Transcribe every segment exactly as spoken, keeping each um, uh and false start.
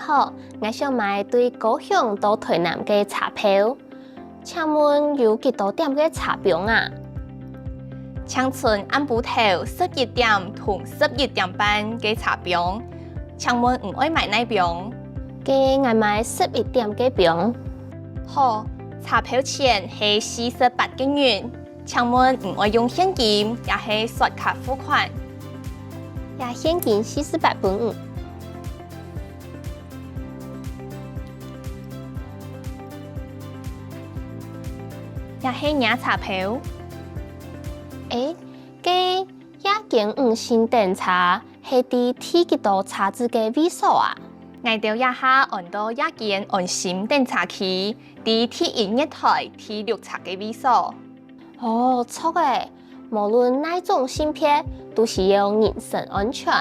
好，𠊎想買對高雄到臺南个車票，請問有幾多點个車枋啊？淨伸暗晡頭十一點同十一點半个車枋，請問你愛買哪枋？該𠊎買十一點个枋。好，車票錢係四十八個銀。 請問你愛用現金也係刷卡付款？這現金四十八分你。這係若車票。欸，該夜間你先等車係在第幾多車子个位所啊？𠊎兜這下安到夜間安心等車區，在第一月台第六車个位所。 哦，著欸，無論哪種性別，都需要人身安全。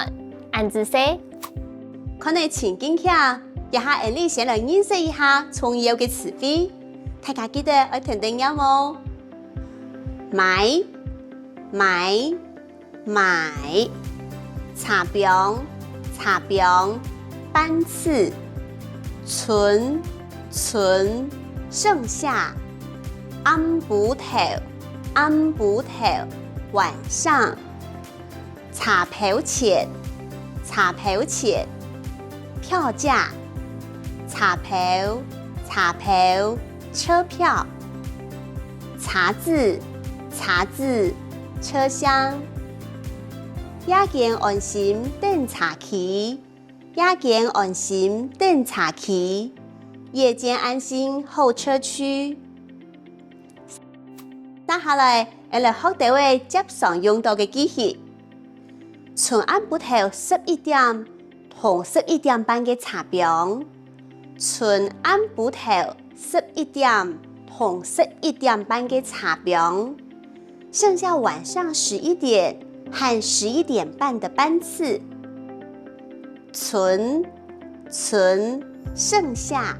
恁仔細。看來真緊遽，這下𠊎俚先來認識一下重要个詞彙。大家記得愛跈等唸哦。買，買， 買。車枋，車枋，班次。伸，伸，剩下。暗晡頭，暗晡頭，晚上。車票錢，車票錢，票價。車票，車票，車票。 車子，車子，車廂。夜間安心等車區，夜間安心等車區，夜間安心候車區。接下來，𠊎來學兜仔輒常用到个句型。伸暗晡頭十一點同十一點半个車枋。 伸暗晡頭十一點同十一點半个車枋，剩下晚上十一點和十一點半的班次。伸，伸，剩下。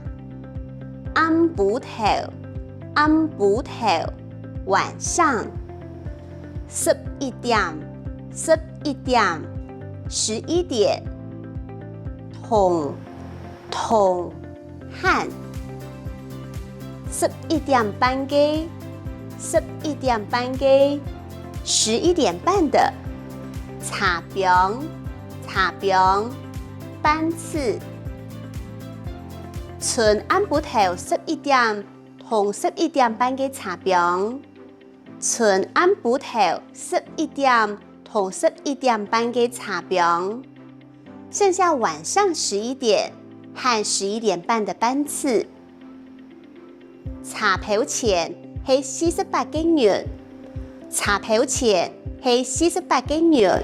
暗晡頭，暗晡頭，晚上。十一點，十一點，十一點。同， 同，和。十一點半个，十一點半个，十一點半的。車枋，車枋，班次。伸暗晡頭十一點同十一點半个車枋。 伸暗晡頭十一點同十一點半个車枋，剩下晚上十一點和十一點半的班次。車票錢係四十八個銀，車票錢係四十八個銀，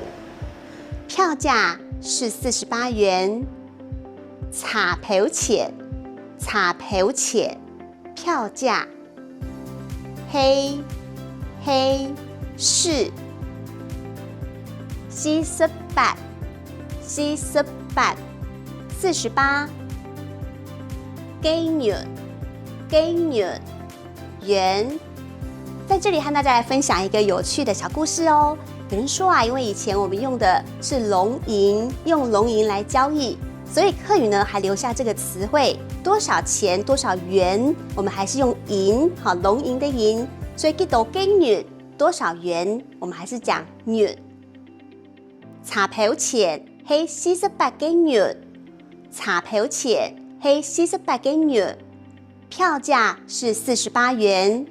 票價是四十八元。車票錢，車票錢，票價。 係，係，是。四十八，四十八，四十八。個銀，個銀，元。在這裡和大家來分享一個有趣的小故事哦。有人說啊，因為以前我們用的是龍銀，用龍銀來交易， 所以客語呢還留下這個詞彙，多少錢、多少元，我們還是用銀，好，龍銀的銀。所以幾多個銀、多少元，我們還是講銀。車票錢係四十八個銀，車票錢係四十八個銀，票價是四十八元。